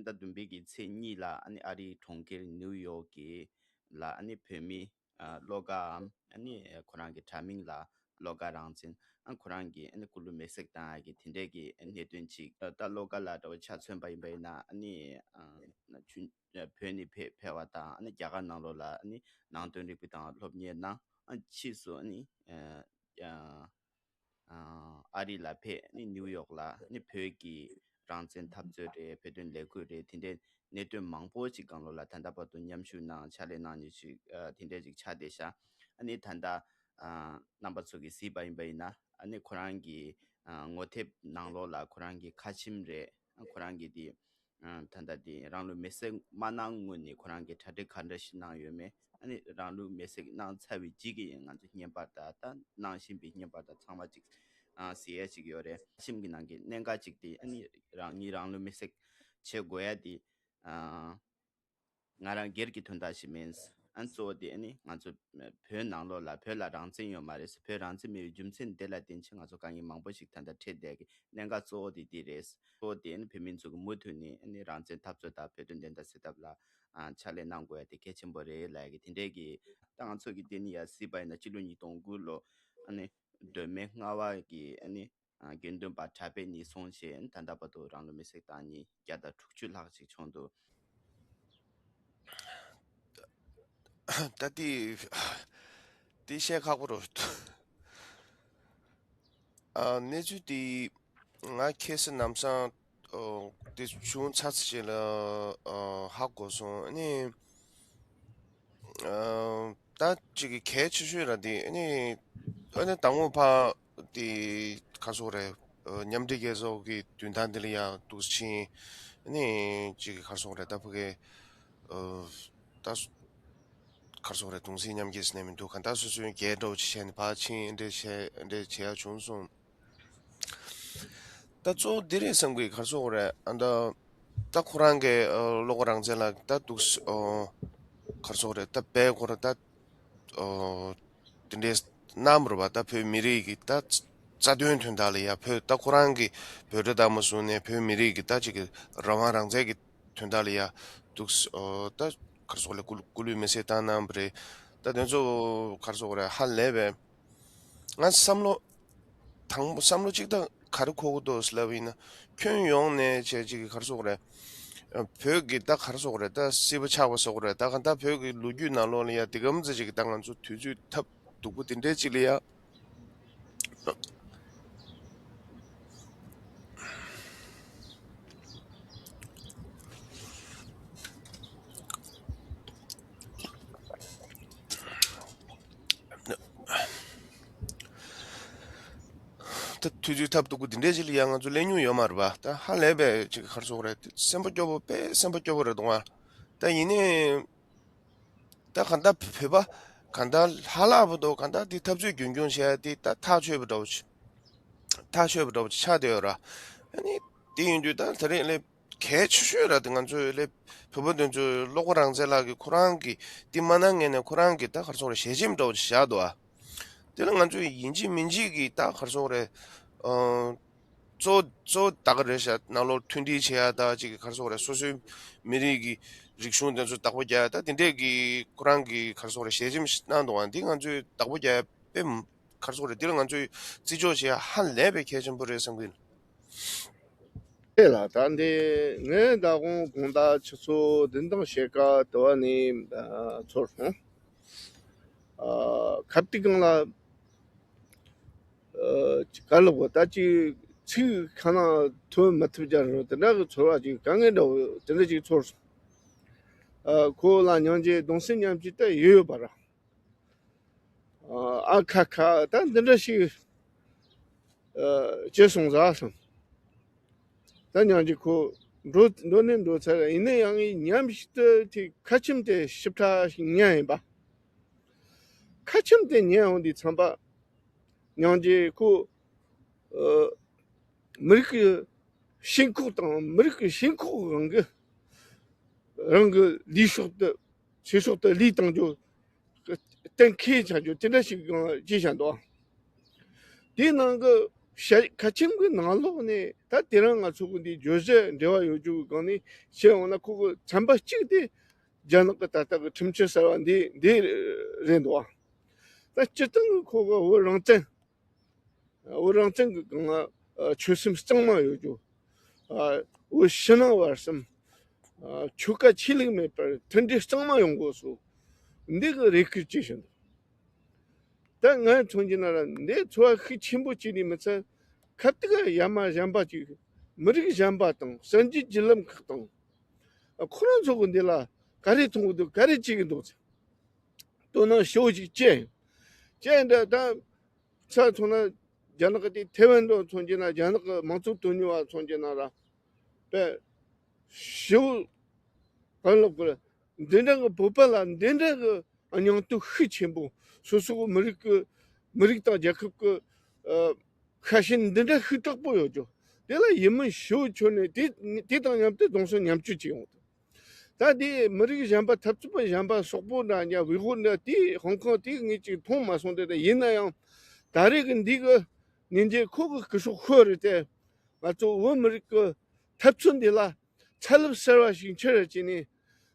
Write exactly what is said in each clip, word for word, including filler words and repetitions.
ཟླ་བདུན་པའི་གི་ཚེས་གཉིས་ལ་ཨ་ནི་ཨ་རིའི་གྲོང་ཁྱེར་ནིའུ་ཡོག་གི་ལ་ཨ་ནི་བོད་མི་ཨ་བློ་དགའ་འམ་ཨ་ནི་ཁོ་རང་གི་དྲ་མིང་ལ་བློ་དགའ་རང་བཙན་ཨ་ཁོ་རང་གི་ཨ་ནི་སྐུ་ལུས་མེ་བསྲེགས་བཏང་ཡ་གི་དེ་འདྲས་ཀྱི་གནད་དོན་ཅིག་ད་བློ་དགའ་ལགས་འདྲ་བོ་ཆ་མཚོན་པ་ཡིན་པ་ཡིན་ན་ཨ་ནི་ཨ་ཆུ་བོད་ནས་ཕེ་ཕེབས་པ་དང་ཨ་ནི་རྒྱ་གར་ནང་ལོགས་ལ་ཨ་ནི་ནང་དོན་རིག་པའི་དང་སློབ་གཉེར་གནང་ཨ་ཕྱིས་སུ་ཨ་ནི་ཨ་ཨ་ཨ་རི་ལ་ཕེབས་ནི་ནིའུ་ཡོག་ལ་ནི་བོད་ཀྱི་རང་བཙན་འཐབ་རྩོད་རེད། བོད་དོན་ལས་འགུལ་རེད། དེ་འདྲའི་གནད་དོན་མང་པོ་ཞིག་སྒང་ལོགས་ལ་ད་ལྟ་བར་དུ་མཉམ་ཞུགས་གནང་ཕྱག་ལས་གནང་མཁན་ཞིག་ཨ་དེ་འདྲ་ཞིག་ཆགས་བསྡད་ཤག་ཨ་ནི་ད་ལྟ་ཨ་རྣམ་པ་ཚོ་གིས་གཟིགས་པ་ཡིན་པ་ཡིན་ན་ཨ་ནི་ཁོ་རང་གི་ཨ་ངོ་དེབ་ནང་ལོགས་ལ་ཁོ་རང་གི་ཁ་ཆེམས་རེད། ཨ་ཁོ་རང་གི་དེ་ཨ་ད་ལྟ་དེ་རང་ལུས་མེ་བསྲེགས་མ་གནང་སྔོན་ནས་ཁོ་རང་གིས་གྲ་སྒྲིག་ག་འདྲ་ཞིག་གནང་ཡོད་མེད། ཨ་ནི་རང་ལུས་མེ་བསྲེགས་གནང་ཚར་བའི་རྗེས་ཀྱི་ང་ཚོ་བརྙན་པར་དང་ད་གནང་བཞིན་པའི་བརྙན་པར་དང་ཚང་མ་ཅིག་ཨ་གཟིགས་ཡ་ཅིག་ཡོད་རེད། ཁ་ཆེམས་ཀྱི་ནང་གི་གནད་འགག་ཅིག་དེ་ཨ་ནི་རང་ཉིད་རང་ལུས་མེ་བསྲེགས་བྱེད་དགོས་ཡ་དེ་ཨ་ང་རང་སྒེར་གྱི་དོན་དག་ཞིག་མིན། ཨ་གཙོ་བོ་དེ་ཨ་ནི་ང་ཚོ་བོད་ནང་ལོགས་ལ་བོད་ལ་རང་བཙན་ཡོད་མ་རེད། བོད་རང་བཙན་མེད་པའི་རྒྱུ་མཚན་དེ་ལ་བརྟེན་ཆེད་ང་ཚོ་དཀའ་ངལ་མང་པོ་ཞིག་ད་ལྟ་འཕྲད་བསྡད་ཀྱི་གནད་འགག་གཙོ་བོ་དེ་འདི་རེད། གཙོ་བོ་དེ་ཨ་ནི་བོད་མི་ཚོ་གི་མུ་མཐུད་ནས་ཨ་ནི་རང་བཙན་འཐབ་རྩོད་དང་བོད་དོན་བདེན་མཐའ་གསལ་ཐབས་ལ་ཨ་ཕྱག་ལས་གནང་དགོས་ཡ་དེ་གལ་ཆེན་པོ་རེད་ལབ་ཡ་གི་དེ་འདྲའི་གི་ད་ང་ཚོ་གི་དེ་ནི་ཡ་སྲིད་པ་ཡིན་ན་སྤྱི་ལོ་ཉིས་སྟོང་དགུ་ལོ་ཨ་ནི་སྒྲོལ་མའི་ལྔ་པ་གི་ཨ་ནི་ཨ་དགེ་འདུན་པ་གྲྭ་པའི་ནས་བཟུང་བྱས་ད་ལྟ་བར་དུ་རང་ལུས་མེ་བསྲེགས་བཏང་མཁན་བརྒྱ་དང་དྲུག་ཅུ་ལྷག་ཅིག་བྱུང་འདུག་ད་དེ་དེ་བཤད་ཁག་པོ་རེད། ཨ་གནས་ཚུལ་དེ་ང་ཁ་སང་ལམ་སང་ཨོ་དེ་བྱུང་ཚར་ཚར་ཅིག་ལ་ཨོ་ཧ་གོ་སོང་། ཨ་ནི་ཨ་ད་ཅིག་གལ་ཆེ་ཤོས་ར་དེ་ཨ་ནི་ཨ་ནི་དང་པོ་ཕ་དེ་ག་སོག་རེད། ཨོ་མཉམ་འབྲེལ་རྒྱལ་ཚོགས་ཀྱི་མདུན་ཐང་དེ་ལ་ཡང་འདུག་ཕྱིན། ཨ་ནི་ཅིག་ག་སོག་རེད། ད་ཕ་གི་ཨོ་ད་ག་སོག་རེད། གདུང་སེམས་མཉམ་སྐྱེད་ཟེར་ནས་མི་འདུག་ག་ད་སོ་སོའི་རྒྱས་འདྲ་བོ་ཅིག་བྱས་ནས་ཕར་ཕྱིན་འདྲ་བྱས་འདྲ་བྱས་ཡ་བྱུང་སོང་། ད་གཙོ་བོ་འདི་རེད་བསམ་གི། ག་རེ་ཟེར་དགོས་རེད། ཨ་ད་ད་ཁོ་རང་གི་ཨ་བློ་དགའ་རང་བཙན་ལགས་ད་འདུག་ཨ་ག་རེ་ཟེར་དགོས་རེད། ད་དཔེ་ཁོ་རང་ད་ཨ་དེ་འདྲའི་གནང་བ་རེད་པ། ད་བོད་མི་རིགས་ཀྱི་ད་རྩ་དོན་དོན་དག་ལ་ཡ། བོད་ད་ཁོ་རང་གི་བོད་དོན་དང་མ་བཟུང་ནས་བོད་མི་རིགས་ཀྱི་ད་ཅིག་གི་རང་དབང་རང་བཙན་གྱི་དོན་དག་ལ་ཡ་འདུག་ཨ་ད་ག་རེ་ཟེར་དགོས་རེད། སྐུ་སྐུ་ལུས་མེ་བསྲེགས་བཏང་གནང་བ་རེད། ད་དེ་ཚོ་ག་རེ་ཟེར་དགོས་རེད། ཧ་ལས་པའི་ང་བསམ་བློ་དང་པོ་བསམ་བློ་གཅིག་ད་ག་རེ་འཁོར་གྱི་འདུག་ལབ་ཡིན་ན། ཁྱོན་ཡོངས་ནས་བྱས་ཅིག་ག་རེ་ཟེར་དགོས་རེད། བོད་ཀྱི་ད་ག་རེ་ཟེར་དགོས་རེད། ད་སྲིད་པ་ཆགས་པ་ཟེར་དགོས་རེད། ད་ག་ད་བོད་ཀྱི་ལོ་རྒྱུས་ནང་ལོགས་ལ་ཡ་དེ་གམ་ཙམ་ཅིག་ད་ང་ཚོ་དུས་ཚོད་ཐབས་སྡུག་པོ་དེ་འདྲའི་ཅིག་ལ་ཡ། ད་དུས་ཚོད་ཐབས་སྡུག་པོ་འདི་འདྲའི་ཅིག་ལ་ཡང་ང་ཚོ་སླེབས་མྱོང་ཡོད་མ་རེད་པ། ད་ཧ་ལས་པའི་ཅིག་ག་རེ་ཟེར་དགོས་རེད། སེམས་པ་སྐྱོ་པོ་དཔེ་སེམས་པ་སྐྱོ་པོ་རེད་འདུག་ཨ། ད་ཡིན་ནའི་ད་གང་ལྟར་བོད་པ་གང་ལྟར་ཧ་ལས་པ་འདུག་གང་ལྟར་འདི་འཐབ་རྩོད་རྒྱུན་སྐྱོང་བྱས་ཏེ་ད་ཐག་ཆོད་པ་འདྲ་བོ་ཅིག་ཐག་ཆོད་པ་འདྲ་བོ་ཅིག་ཆགས་བསྡད་ཡོད་ར། ཨ་ནི་དེ་ཡིན་དུས་ད་ད་རེས་ལས་གལ་ཆེ་ཤོས་ར་དེ་ང་ཚོའི་ལས་བོད་པ་དེ་ཚོའི་བློ་དགའ་རང་བཙན་ལགས་ཀྱིས་ཁོ་རང་གི་དེ་མ་གནང་ངེས་ནས་ཁོ་རང་གི་ད་ག་རེ་ཟེར་དགོས་རེད། ཞལ་ཆེམས་འདྲ་བོ་ཅིག་བཞག་འདུག་ཨ། དེ་ལ་ང་ཚོས་ཡིན་གཅིག་མིན་གཅིག་གིས་ད་ག་རེ་ཟེར་དགོས་རེད། ཨ་གཙོ་གཙོ་ད་ག་རེད་ཤག་ནང་ལོགས་མཐུན་སྒྲིལ་བྱེད་ཡ་ད་ཅིག་གི་ག་རེ་ཟེར་དགོས་རེད། སོ་སོའི་མི་རིགས་ཀྱི་རིག་གཞུང་དེ་ཚོ་བདག་པོ་རྒྱག་ཡ་ད་དེ་འདྲས་ཀྱི་ཁོ་རང་གི་ག་རེ་ཟེར་དགོས་རེད། ཞལ་ཆེམས་ཤིག་གནང་འདུག་ཨ། འདི་ང་ཚོས་བདག་པོ་རྒྱག་ཡ་དཔེ་ག་རེ་ཟེར་དགོས་རེད། འདི་ལ་ང་ཚོས་བརྩི་འཇོག་བྱེད་ཡ་ཧ་ལས་པའི་གལ་ཆེན་པོ་རེད་བསམ་གི་ཡིན། ཨེ་ལ་ད་འདི་ངའི་ད་དགོང་དགོང་དག་ཆུ་ཚོད་བདུན་དང་ཕྱེད་ཀ་དུ་བ་ནས་ཨ་ཚོར་སོང་། ཨ་ཁབ་ཏིག་གང་ལ་ཨ་ག་ལ་བོ་ད་ཅིག་ཚིག་ཁ་ནང་ཐོན་མི་ཐུབ་རྒྱུ་རེད། དེ་འདྲ་གི་ཚོར་བ་ཅིག་དཀའ་ངལ་འདྲ་བོ་དེ་འདྲ་ཅིག་ཚོར་སོང་། ཨ་ཁོ་ལ་སྙིང་རྗེ་གདུང་སེམས་མཉམ་སྐྱེད་ད་ཡོད་ཡོད་པ་ར། ཨ་ཁ་ཁ་ད་འདི་འདྲ་ཞིག་ཨ་བྱས་སོང་ཟ་སོང་། ད་སྙིང་རྗེ་ཁོ་འགྲོ་འགྲོ་ནས་འགྲོ་ཚར། ཡིན་ན་ཡང་ངས་མཉམ་ཞིག་ཏུ་དེ་ཁ་ཆེམས་དེ་ཞིབ་ཕྲ་ཞིག་ཉན་ཡིན་པ། ཁ་ཆེམས་དེ་ཉན་འོང་དུས་ཙམ་པ་སྙིང་རྗེ་ཁོ་ཨ་མི་རིགས་ཀྱི་ཞེན་ཁོག་དང་མི་རིགས་ཀྱི་ཞེན་ཁོག་རང་གི་རང་གི་ལུས་ཕྱོགས་དུ་ཚེ་སྲོག་ཏུ་ལུས་བཏང་རྒྱུ་གཏན་འཁེལ་བྱ་རྒྱུ་དེ་འདྲ་ཞིག་ཀྱང་བྱས་བཞག་འདུག་དེའི་ནང་གི་ ཤ་ཁ་ཆེམས་གི་ནང་ལོགས་ནས་ད་དེ་རིང་ང་ཚོ་གི་འདི་བརྗོད་གཞི་འབྲེལ་བ་ཡོད་རྒྱུ་གི་སྒང་ནས་བཤད་འོང་ན། ཁོ་གི་ཚན་པ་གཅིག་དེ་རྒྱ་ནག་གི་ད་ལྟ་གི་ཁྲིམས་གཅོད་གསར་བ་འདི་འདི་རེད་འདུག་ཨ། ད་སྤྱིར་བཏང་གི་ཁོ་གི་བོད་རང་བཙན། བོད་རང་བཙན་གྱི་སྒང་ལ་ཆོད་སེམས་གཙང་མ་ཡོད་རྒྱུ། བོད་ཕྱི་ནང་བར་གསུམ་ཆོལ་ཁ་ཆོས་ལུགས་མེད་པར་མཐུན་སྒྲིལ་གཙང་མ་ཡོང་དགོས་སོ། འདི་གི་རེ་སྐུལ་བྱེད་བཞིན་འདུག། ད་ངས་མཚོན་གྱི་ན་ར་འདི་ཚོར་བ་ཤུགས་ཆེན་པོ་བྱས་ནས་མི་ཚད། ཁ་ཐུག་ཡ་མ་གཞན་པ་ཅིག་མི་རིགས་གཞན་པ་དང་གསར་འགྱུར་བརྒྱུད་ལམ་ཁག་དང་ཁོ་རང་ཚོ་གི་འདི་ལ་ག་རེ་མཐོང་གི་འདུག་ག་རེ་བྱེད་ཀྱི་འདུག་ཚེ། དོ་སྣང་ཞེ་པོ་ཅིག་བྱས། བྱས་འདྲ་ད་ཚ་མཚོན་ན་རྒྱ་ནག་གི་དེ་ཐེ་ཝན་དུ་མཚོན་གྱི་ན་རྒྱ་ནག་གི་མང་གཙོ་དོན་གཉེར་བ་མཚོན་གྱི་ན་ར་པས་ཞེ་པོ་གང་ལབ་དགོས་ལ། འདི་འདྲ་གི་བོད་པ་ལ་འདི་འདྲ་གི་སྙིང་སྟོབས་ཤུགས་ཆེན་པོ། སོ་སོ་གི་མི་རིགས་ཀྱི་མི་རིགས་དང་རྒྱལ་ཁབ་ཀྱི་ཨ་ཁ་ཞེ་འདི་འདྲ་ཤུགས་དྲག་པོ་ཡོད་རྒྱུ། དེ་ལ་ཡིད་སྨོན་ཞེ་པོ་ཆོད་ནས་དེ་དེ་དང་མཉམ་དུ་གདུང་སེམས་མཉམ་སྐྱེད་ཅིག་ཡོང་། ད་དེ་མི་རིགས་གཞན་པ་འཐབ་རྩོད་པ་གཞན་པ་སོག་པོ་འདྲ་ཉ་ཝི་ཧུར་འདྲ་དེ་ཧོང་ཀོང་དེ་ངས་ཅིག་མཐོང་མ་སོང་། དེ་ད་ཡིན་ན་ཡང་ད་རེས་ཀྱི་འདི་གི་ཉིན་རྗེས་ཁོ་གི་སྐུ་སྲོག་ཤོར་རེད་དེ། ང་ཚོ་བོད་མི་རིགས་ཀྱི་འཐབ་རྩོད་འདི་ལ་ཚ་རླབས་གསར་བ་ཞིག་འཁྱེར་བྱས་ནས།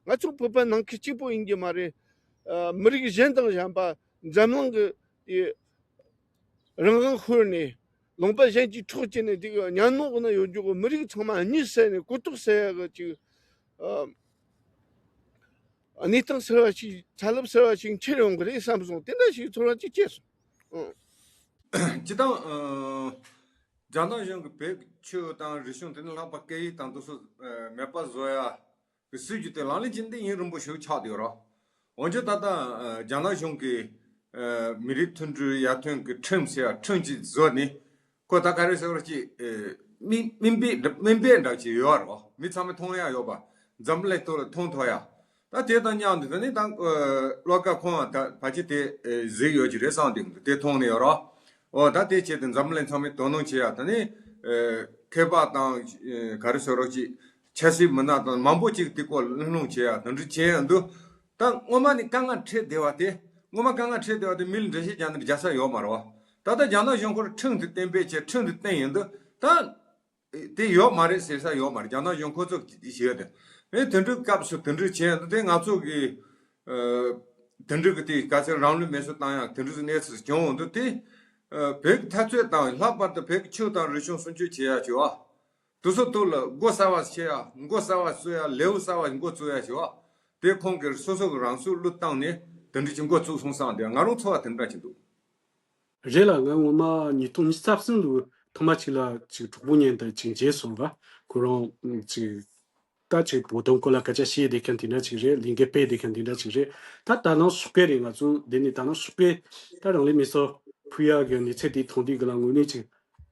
ང་ཚོ་བོད་པ་ནང་ཁུལ་གཅིག་པོ་ཡིན་གྱི་མ་རེད། ཨ་མི་རིགས་གཞན་དང་གཞན་པ་འཛམ་གླིང་གི་དེ་རང་དབང་ཤོར་ནས་ལུང་པ་གཞན་གྱི་འཕྲོག་བྱས་ནས་དེ་གི་གཉའ་ནོག་ན་ཡོད་རྒྱུ་གི་མི་རིགས་ཚང་མ་གཉིད་སད་ནས་གོ་རྟོགས་སད་ཡ་གི་ཅིག་ཨ་གནས་སྟངས་གསར་བ་ཞིག་ཚ་རླབས་གསར་བ་ཞིག་འཁྱེར་ཡོང་གི་རེད་བསམ་སོང་། དེ་འདྲ་ཞིག་ཚོར་བ་ཅིག་སྐྱེས་སོང་། ཨང་། སྤྱིར་བཏང་ཨ་རྒྱ་ནག་གཞུང་གིས་བོད་ཀྱི་ཆོས་དང་རིག་གཞུང་དེ་ནས་ལྷག་པར་སྐད་ཡིག་དང་དེ་ཚོ་ཨ་མེད་པ་བཟོ་ཡ་གི་སྲིད་ཇུས་དེ་ལག་ལེན་བྱེད་འདི་ཡུན་རིང་པོ་ཞིག་ཆགས་བསྡད་ཡོད་རེད། འོན་ཀྱང་ད་ལྟ་ཨ་རྒྱ་ནག་གཞུང་གིས་ཨ་མི་རིགས་མཐུན་སྒྲིལ་ཡར་ཐོན་གྱི་ཁྲིམས་ཟེར་ཡ་ཁྲིམས་ཅིག་བཟོས་ནས། ཁོ་ད་ག་རེ་ཟེར་བ་ཅིག་ཨེ་མིང་མིང་དཔེ་མིང་དཔེ་འདྲ་ཅིག་ཡོད་རེད། མི་ཚང་མས་མཐོང་ཡ་ཡོད་པ། འཛམ་བུ་གླིང་ཐོག་ལ་མཐོང་ཐུབ་ཡ། ད་དེ་དང་མཉམ་དུ་ད་ནི་ད་ཨེ་བློ་དགའ་ཁོང་ད་ཕལ་ཆེར་དེ་ཨེ་གཟིགས་ཡོད་ཀྱི་རེད་བསམ་སྟེ་དེ་མཐོང་ནས་ཡོད་རེད། འོ་ད་དེ་བྱས་ཏེ་འཛམ་བུ་གླིང་ཚང་མས་དོ་སྣང་བྱེད་ཡ། ད་ནི་ཨེ་མཁས་པ་དང་ཨེ་ག་རེ་ཟེར་བ་ཅིག་ཆབ་སྲིད་མི་སྣ་དང་མང་པོ་ཅིག་དེ་སྐོར་གླེང་སློང་བྱེད་ཡ་དེ་འདྲ་བྱེད་ཡ་འདུག། ད་སྔོན་མ་ནས་དཀའ་ངལ་འཕྲད་བསྡད་པ་དེ། སྔོན་མ་དཀའ་ངལ་འཕྲད་བསྡད་པ་དེ་མི་ལ་འགྲེལ་བཤད་རྒྱག་ན་རྒྱག་ས་ཡོད་མ་རེད་བ། ད་ལྟ་རྒྱ་ནག་གཞུང་ཁོ་རང་ཁྲིམས་དེ་གཏན་འབེབས་བྱས། ཁྲིམས་དེ་བཏིང་ཡོང་དུས་ད་དེ་ཡོད་མ་རེད་ཟེར་ས་ཡོད་མ་རེད། རྒྱ་ནག་གཞུང་ཁོ་ཚོ་ཞིག་ཡོད་དེ། ཨེ་དེ་འདྲའི་སྐབས་སུ་དེ་འདྲ་བྱས་ཡོང་དུས་དེ་ང་ཚོ་གི་ཨ་དེ་འདྲ་གི་དེ་ག་ཚོད་རང་ལུས་མེ་མཆོད་བཏང་ཡ་དེ་འདྲ་གི་གནས་ཚུལ་བྱུང་ཡོང་དུས་དེ། ཨ་བོད་ཀྱི་འཐབ་རྩོད་དང་ལྷག་པར་དུ་བོད་ཀྱི་ཆོས་དང་རིག་གཞུང་སྲུང་སྐྱོབ་བྱེད་ཡ་ཆེ་བ། དེ་ཚོ་ཐོག་ལ་མགོ་གསར་བ་ཕྱེ་ཡ། མགོ་གསར་བ་བཙུགས་ཡ། ལེའུ་གསར་བ་མགོ་བཙུགས་ཡ་ཞུ་བ། དེ་ཁོང་གིས་སོ་སོ་གི་རང་ཚུགས་བློས་བཏང་ནས་དེ་འདྲ་ཅིག་མགོ་བཙུགས་སོང་བསམ་སྟེ་ང་རང་ཚོར་བ་དེ་འདྲ་ཅིག་འདུག། རེད་ལ། ང་ངོ་མ་ཉིས་སྟོང་ཉི་ཤུ་རྩ་གསུམ་ལོའི་ཐོག་མ་ཅིག་ལ་ཅིག་གྲོགས་པོ་མཉམ་དུ་ཅིག་མཇལ་སོང་བ། ཁོ་རང་ཅིག་ད་ཅིག་བོད་དོན་སྐོར་ལ་སྐད་ཆ་བཤད་བསྡད་མཁན་དེ་འདྲ་ཅིག་རེད། ལས་འགུལ་སྤེལ་བསྡད་མཁན་དེ་འདྲ་ཅིག་རེད། ད་ད་ནང་ཟུར་པ་རེད། ང་ཚོ་འདི་ནས་ད་ནང་ཟུར་པ་ད་རང་ལུས་མེ་མཆོད་ཕུལ་ཡ་གི་གནས་ཚུལ་དེ་མཐོང་དུས་གི་ལ་དངོས་གནས་ཅིག་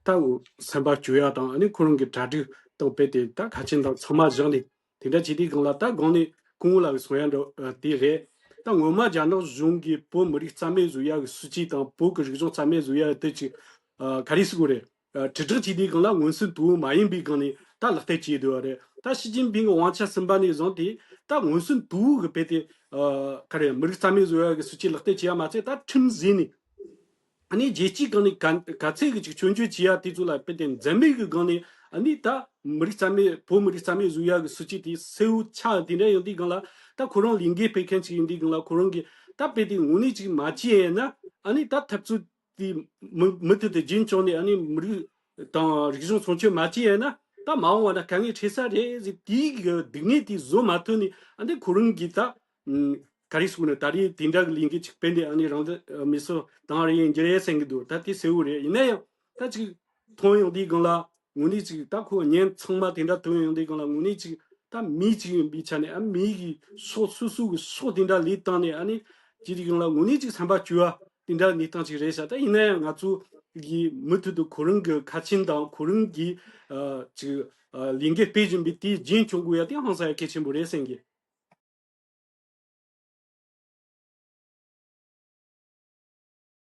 ད་འོ་སེམས་པ་སྐྱོ་ཡ་དང་། ཨ་ནི་ཁོ་རང་གི་གྲ་སྒྲིག་དང་སྤེལ་ཏེ་ད་ཁ་ཆེམས་དང་ཚང་མ་བཞག་ནས་དེ་འདྲ་བྱེད་དུས་སྒང་ལ། ད་སྒང་ནས་སྐུ་ངོ་ལགས་ཀྱིས་གསུང་ཡ་འདྲ་ཨ་དེ་རེད། ད་ངོ་མ་རྒྱ་ནག་གཞུང་གིས་བོད་མི་རིགས་རྩ་མེད་བཟོ་ཡ་གི་སྲིད་ཇུས་དང་བོད་ཀྱི་རིག་གཞུང་རྩ་མེད་བཟོ་ཡ་དེ་ཅིག་ཨ་ག་རེ་ཟེར་དགོས་རེད། ཨ་དྲིལ་བསྒྲགས་བྱེད་དུས་སྒང་ལ་མངོན་སུམ་དོན་དངོས་མ་ཡིན་པའི་སྒང་ནས་ད་ལག་བསྟར་བྱས་བསྡད་པ་རེད། ད་ཞི་ཅིན་ཕིང་གི་དབང་ཆ་ཟིན་པ་ནས་བཟུང་སྟེ་ད་མངོན་སུམ་དོན་དངོས་ཀྱི་དཔེ་དེ་ཨ་ག་རེ་མི་རིགས་རྩ་མེད་བཟོ་ཡ་གི་སྲིད་ཇུས་ལག་བསྟར་བྱེད་ཡ་མ་ཚད། ད་ཁྲིམས་ཟིན་ནས། ཨ་ནི་རྒྱལ་སྤྱིའི་སྒང་ནས་ག་ག་ཚད་ཀྱི་ཅིག་སྐྱོན་བརྗོད་བྱེད་ཡ་དེ་ཚོ་ལ་དཔེ་དེ་འཛེམ་མེད་ཀྱི་སྒང་ནས། ཨ་ནི་ད་མི་རིགས་རྩ་མེད། བོད་མི་རིགས་རྩ་མེད་བཟོ་ཡ་གི་སྲིད་ཇུས་དེ་གསལ་བོ་ཆགས། དེ་འདྲ་ཡོང་དུས་སྒང་ལ་ད་ཁོ་རང་ལས་འགུལ་སྤེལ་མཁན་ཅིག་ཡིན་དུས་སྒང་ལ་ཁོ་རང་གིས་ད་དཔེ་དེ་དངོས་གནས་ཅིག་མ་བྱས་ན། ཨ་ནི་ད་འཐབ་རྩོད་དེ་མུ་མུ་མཐུད་དུ་རྒྱུན་བསྐྱངས་ནས། ཨ་ནི་མི་རིགས་དང་རིག་གཞུང་སྲུང་སྐྱོབ་མ་བྱས་ན་ད་མ་འོངས་པ་ན་དཀའ་ངལ་འཕྲད་ས་རེད་ཟེར། དེའི་གི་སྡུག་བསྔལ་དེ་བཟོད་མ་ཐུབ་ནས། ཨ་ནི་ཁོ་རང་གིས་ད་ཨ་ག་རེ་ཟེར་དགོས་ན། ད་རེས་དེ་འདྲ་གི་ལས་འགུལ་ཅིག་སྤེལ་ནས། ཨ་ནི་རང་ད་མེ་མཆོད་བཏང་རེ་ཡིན་རྒྱུ་རེད་བསམ་གི་འདུག། ད་དེ་གསལ་བོ་རེད། ཡིན་ན་ཡང་ད་ཅིག་ཐོན་ཡོང་དུས་སྒང་ལ་དངོས་གནས་ཅིག་ད་ཁོ་བརྙན་ཚང་མ་དེ་འདྲ་ཐོན་ཡོང་དུས་སྒང་ལ་དངོས་གནས་ཅིག་ད་མི་ཅིག་ཡིན་པའི་ཆ་ནས། ཨ་མི་གི་ཕྱོགས་སོ་སོ་གི་ཕྱོགས་དེ་འདྲ་ལས་བཏང་ནས། ཨ་ནི་དེ་དུས་སྒང་ལ་དངོས་གནས་ཅིག་སེམས་པ་སྐྱོ་བ་དེ་འདྲ་གནས་སྟངས་ཅིག་རེད་ཤག། ད་ཡིན་ན་ཡང་ང་ཚོ་གི་མུ་མཐུད་དུ་ཁོ་རང་གི་ཁ་ཆེམས་དང་ཁོ་རང་གི་ཨ་ཅིག་ཨ་ལས་འགུལ་སྤེལ་བཞིན་པའི་དེའི་རྒྱུན་སྐྱོང་དགོས་ཡ་དེ་ཧང་སང་ཡ་གལ་ཆེན་པོ་རེད་བསམ་གི།